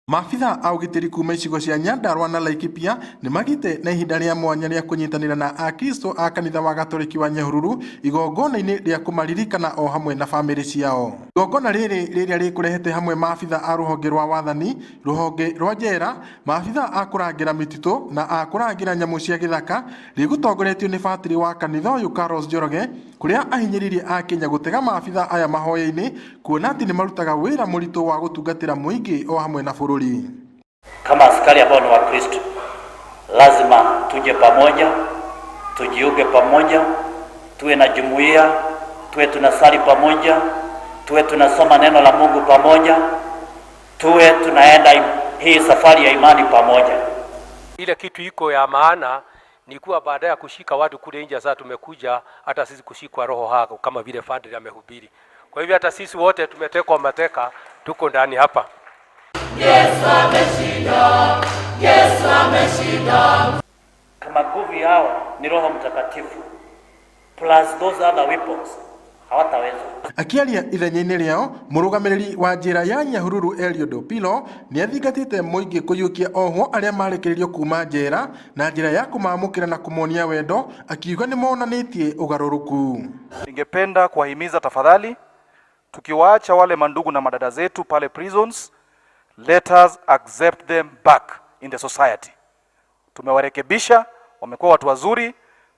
Maabitha a ũgitĩri kuma icigo cia Nyandarua na Laikipia nĩmagĩte na ihinda rĩa mwanya rĩa kũnyitanĩra na akristo a kanitha wa Gatoreki wa Nyahururu igongona-inĩ rĩa kũmaririkana o hamwe na bamĩrĩ ciao. Igongona rĩrĩ rĩrĩa rĩkũrehete hamwe maabitha a rũhonge rwa wathani, rũhonge rwa njera, maabitha a kũrangĩra mĩtitũ na a kũrangĩra nyamũ cia gĩthaka rĩgũtongoretio nĩ batĩrĩ wa kanitha ũyũ Carlos Njoroge kũrĩa ahinyĩrĩirie akenya gũtega maabitha aya mahoya-inĩ kuona atĩ nĩ marutaga wĩra mũritũ wa gũtungatĩra mũingĩ o hamwe na bũrũri. Kama askari ambao ni Wakristo, lazima tuje pamoja, tujiunge pamoja, tuwe na jumuiya, tuwe tunasali pamoja, tuwe tunasoma neno la Mungu pamoja, tuwe tunaenda hii safari ya imani pamoja. Ile kitu iko ya maana ni kuwa baada ya kushika watu kule nje, sasa tumekuja hata sisi kushikwa roho hako kama vile Fadhili amehubiri. Kwa hivyo hata sisi wote tumetekwa mateka, tuko ndani hapa. Yesu ameshinda, Yesu ameshinda. Kama nguvu yao ni Roho Mtakatifu plus those other weapons hawataweza. Akĩaria ithenya-inĩ rĩao, mũrũgamĩrĩri wa njera ya Nyahururu Eliud Opilo nĩ athingatĩte mũingĩ kũiyũkia ohwo arĩa marekereirio kuma njera na njĩra ya kũmamũkĩra na kũmonia wendo, akiuga nĩ monanĩtie ũgarũrũku. Ningependa kuwahimiza tafadhali, tukiwaacha wale mandugu na madada zetu pale prisons, let us accept them back in the society. Tumewarekebisha, wamekuwa watu wazuri,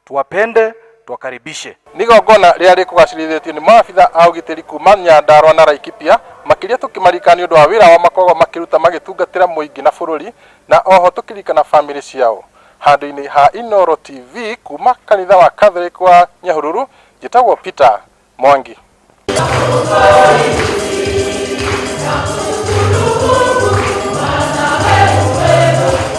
tuwapende, tuwakaribishe. Nĩ igongona rĩrĩa rĩkũgacĩrithĩtio nĩ maabitha a ũgitĩri kuma Nyandarua na Laikipia makĩria tũkĩmaririkana nĩ ũndũ wa wĩra wao makoragwo makĩruta magĩtungatĩra mũingĩ na bũrũri na oho tũkĩririkana bamĩrĩ ciao. Handũ-inĩ ha Inooro TV kuma kanitha wa Catholic wa Nyahururu, njĩtagwo Peter Mwangi.